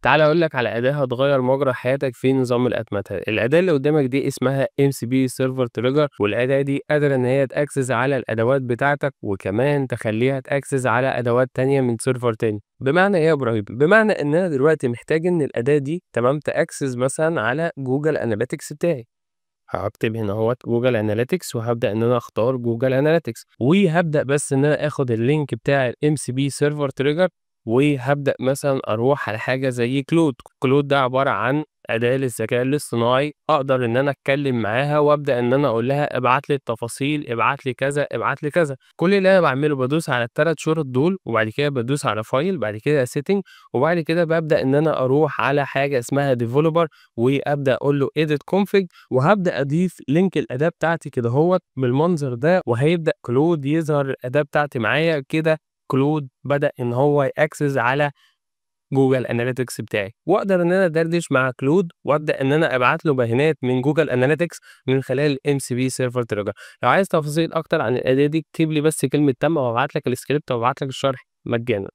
تعالَ أقول لك على أداة هتغيّر مجرى حياتك في نظام الأتمتة. الأداة اللي قدامك دي اسمها MCP Server Trigger، والأداة دي قادرة إن هي ت access على الأدوات بتاعتك، وكمان تخلّيها ت access على أدوات تانية من server تاني. بمعنى إيه يا إبراهيم؟ بمعنى إن أنا دلوقتي محتاج إن الأداة دي، تمام، ت access مثلًا على Google Analytics بتاعي. هاكتب هنا أهوّة Google Analytics وهابدأ إن أنا أختار Google Analytics، وهابدأ بس إن أنا آخد ال link بتاع الMCP Server Trigger، وهابدأ مثلًا أروح على حاجة زي Claude. Claude ده عبارة عن أداة للذكاء الاصطناعي، أقدر إن أنا أتكلم معاها وأبدأ إن أنا أقول لها ابعت لي التفاصيل، ابعت لي كذا، ابعت لي كذا. كل اللي أنا باعمله بادوس على ال3 شُرط دول، وبعد كده بادوس على file، بعد كده setting، وبعد كده بابدأ إن أنا أروح على حاجة اسمها developer وأبدأ أقول له edit config، وهابدأ أضيف link الأداة بتاعتي كده أهوّة بالمنظر ده، وهيبدأ Claude يظهر الأداة بتاعتي معايا. كده Claude بدأ إن هو ي access على Google Analytics بتاعي، وأقدر إن أنا أدردش مع Claude وأبدأ إن أنا أبعت له بيانات من Google Analytics من خلال MCP Server Trigger. لو عايز تفاصيل أكتر عن الأداة دي، اكتب لي بس كلمة تم وهابعت لك الscript وهابعت لك الشرح مجانًا.